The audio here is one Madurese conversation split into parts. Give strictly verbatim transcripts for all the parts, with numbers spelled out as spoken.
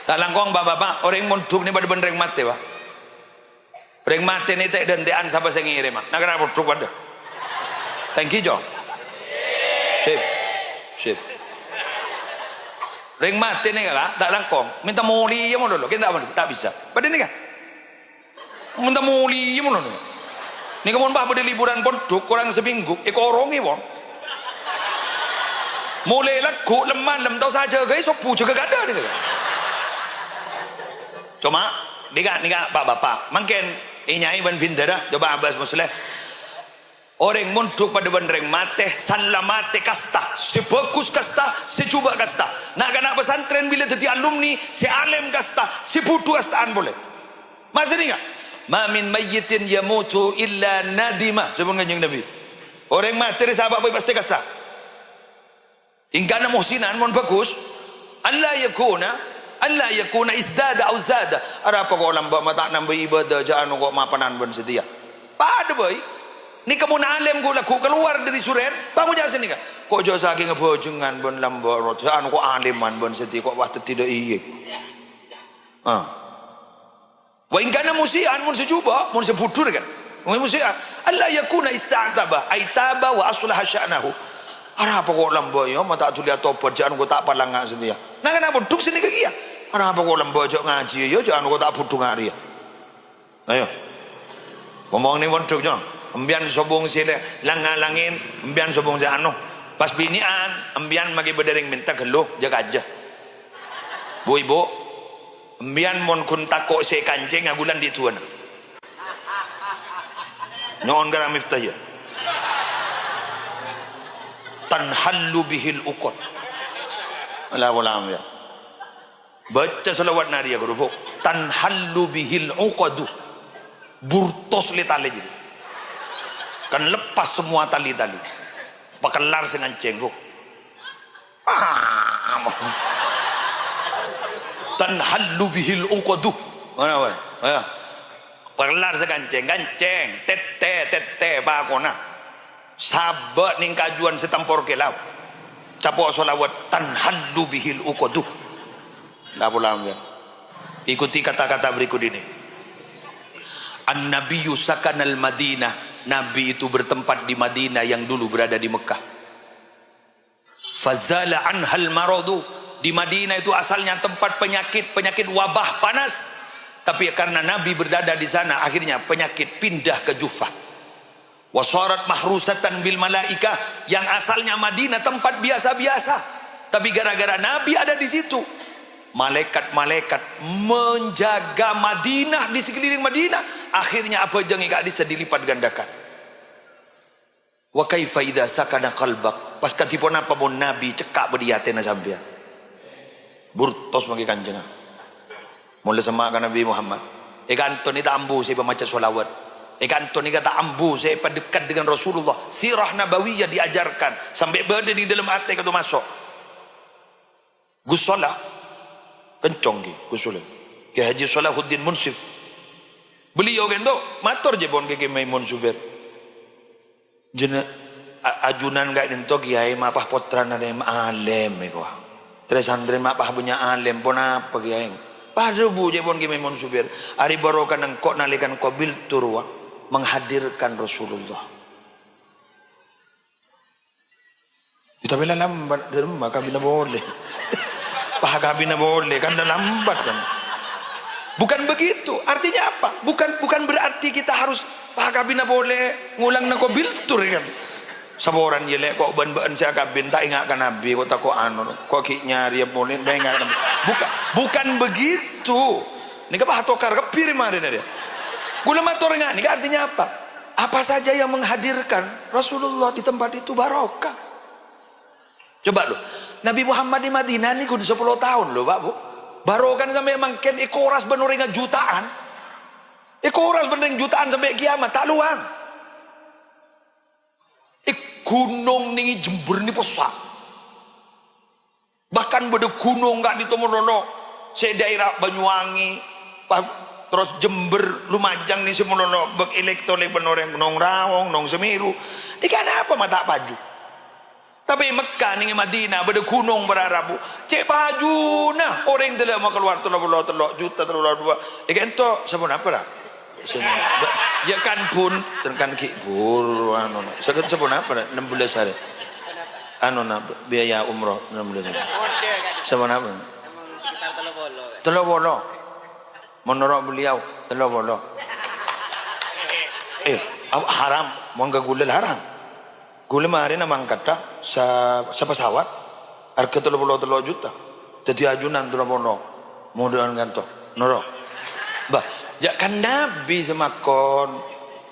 Ta' langkong, Pa'-bapa', orèng mondhuk nè padâ bân rèng matè, Pa'. Rèng matè nè tè'-dântè'an sapa sè ngèrèma. Na' kèra mondhuk padâ. Thank you, Jo. Sip. Sip. Rèng matè nè kala, ta' langkong. Mènta molèya malolo, kèng ta' bisa. Padâ nèka. Mènta molèya malolo. Nèka mon pas bâdâ liburan pondhuk korang samènggu, èkorongè, pon. Molè lagghu' lem-malem, tao sajâgâ, sobbhu jâgâ kadâ' nèka. Coma, nèka, nèka, Pa'-bapa'. Mangkèn, è nyai bân bhindhârâ, coba Abbas Musleh. Orèng mondhuk padâ bân rèng matè, san la matè kasta, sè bhâghus kasta, sè jhubâ' kasta. Na'-kana' pesantren bilâ dhâddhi alumni, sè alèm kasta, sè bhudhu kasta'an polè. Maksudnya enggak? "Ma min mayyitin yamutu illa nadima," dhâbuna Kanjeng Nabi. Orèng matè rè sapa bhâi pastè kasta. In kana muhsinan, mon bhâghus, "alla yakuna, alla yakuna izdada au zada." Arapa ko' lambâ' ma' ta' nambâi ibâdâ, jhâ' anu ko' mapanan bân satèya. Padâ bhâi. Nèka mon alèm ghu-, lagghu' kalowar dâri surèn, pangoca' sanèka. Ko' jhâ' sakènga bhâjhengan bân lambâ' rot, jhâ' anu ko' alèman bân satèya ko' wah dhâddhi dâ' iyâ. Ah. "Wa in kana musi'an," mon sè jhubâ', mon sè bhudhu kan. Mon musi'an, "alla yakuna ista'taba, ai taba wa aslaha sya'nahu." Arapa ko' lambâ' ya, ma' ta' dhuli atobhât, jhâ' anu ko' ta' palanga' satèya. Na' kana' mondhuk sanèka kèya. Arapa ko' lambâ' jhâ' ngajhi ya, jhâ' anu ko' ta' bhudhunga' rèya. Ayo. Ngomong nè mondhuk, Jo. Empèyan sobung sè lè-, lang-ngalangè, empèyan sobung sè anu. Pas binè'an, empèyan maghi bâdâ rèng mènta ghâllu, jhâ' kajâ. Bu-ibu, empèyan mon ghun tako' sè èkancèng, aghulâ andi' duwâna. Nyo'on ka Miftah, ya. Tanhallu bihil uqad. Allahu a'lam, ya. Baca shalawat narèya, ghuru, Bu. Tanhallu bihil uqadu. Burtos li-talè jârèya. Kan lepas semua tali-tali. Pakellar sè ngancèng, Bu. Ah, tanhallu bihil uqadu. Mana, Bu? Ya. Pakellar sè ngancèng, ngancèng, tèttè, tèttè, pakona. Sabâ' nèng kajuwân sè tempor kèlap. Capo' shalawat, tanhallu bihil uqadu. La pola, ya. Ikuti kata-kata berikut ini. An-Nabiyyu sakanal Madinah. Nabi itu bertempat di Madinah yang dulu berada di Mekah. Fazala anhal maradu. Di Madinah itu asalnya tempat penyakit, penyakit wabah panas. Tapi karena Nabi berada di sana, akhirnya penyakit pindah ke Juhfah. Wasarat mahrusatan bil malaikah, yang asalnya Madinah tempat biasa-biasa. Tapi gara-gara Nabi ada di situ, malaikat-malaikat menjaga Madinah, di sekeliling Madinah, akhirnya abhâjâng è ka'dissa dilipat gandakan. Wa kaifa idza sakana qalbak? Pas kadhi ponapa mon Nabi cekka' bâdâ è atèna sampèyan? Burtos mangkè Kanjeng. Mon la semma' ka Nabi Muhammad. È ka'dinto nè ta' ambu sè pamaca shalawat. È ka'dinto nèka ta' ambu sè èpadekkat dengan Rasulullah. Sirah Nabawiyah diajarkan. Sampè' bâdâ è dâlem atè ka'dinto maso'. Gus Solah, kencong ghi, Gus Solah. Kiai Haji Salahuddin Munsif. Beliau kento mator jâ pon ka Kiai Maimun Zubair. Jârèya, a-, ajunan ka'dinto Kiai mapah pottrana rèm alèm èko. Trè-santrè mapah bânnya' alèm, ponapa Kiai? Padâ bu jâ pon Kiai Maimun Zubair. Arè barokana engko' nalèkana qabiltu rowa menghadirkan Rasulullah. Ya, tapè la lambat, dâ' remma kabinna polè. Pas kabinna polè, kan la lambat, kan. Bukan begitu. Artinya apa? Bukan, bukan berarti kita harus pas kabinna polè, ngolangana qabiltu, ya, kan. Saporana, ya, Lè', ko' bân bâ'na sè akabin, ta' enga' ka Nabi, ko' tako' anu, ko' ghi' nyarèya polè, ta' enga' ka Nabi. Buka-, bukan begitu. Nèka pas atokar kabbhi rè marèna rèya. Kaulâ mator enga', nèka artinya apa? Apa saja yang menghadirkan Rasulullah di tempat itu barokah. Coba, lo, Nabi Muhammad è Madinah nèko sapolo taon, lo, Pak, Bu. Barokana sampè' mangkèn èkoras bân orèngnga jutaan. Èkoras bân orèng jutaan sampè' kiamat, ta' lowang. È ghunong nèng è Jember nè possa'. Bahkan bâdâ ghunong ka'dinto malolo, sè daerah Banyuwangi, pa-, terros Jember, Lumajang nè sè malolo, bâk èlèk-tolèk bân orèng Nong Rawong, Nong Semeru. Nèka anapa ma' ta' paju? Tapè Mekkah neng è Madinah bâdâ ghunong para rabu. Cè' pajuna orèng dâlâmma kalowar tello polo tello juta, tello polo dua. È ka'ento saponapa, ra? Sèn-, ba-, ya kan bun-, kan ghi' buru anu. Sagâd saponapa, ra? Ennem belas hari. Anu, na, biaya umroh ennem belas hari. Saponapa? Tello polo. Menurut beliau, tello polo. Eh, apa haram? Mon ka ghulâ la haram. Ghulâ marèna mangkaddhâ sa-, sapesawat, arghâ tello polo tello juta. Dhâddhi ajunan tello polo. Modâ'ân kanto. Noro. Bah, jhâ' kan Nabi sè makon,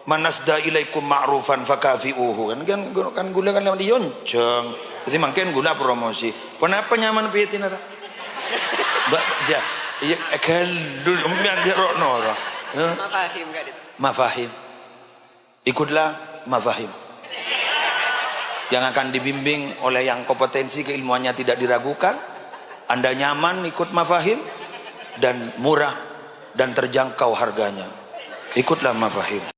"Man asda ilaikum ma'rufan fakafi'uhu." Kan, kan, kan ghulâ kan lewat diyonjhâng. Dhâddhi mangkèn ghulâ promosi. Ponapa nyamana pètèna, ta? Ba-, ja-, iyâ, ghâllu, sampeyan jhâ' ro'-noro'. Hah? Mafahim, Kak, itu. Mafahim. Ikutlah mafahim. Yang akan dibimbing oleh yang kompetensi keilmuannya tidak diragukan. Anda nyaman ikut mafahim dan murah dan terjangkau harganya. Ikutlah mafahim.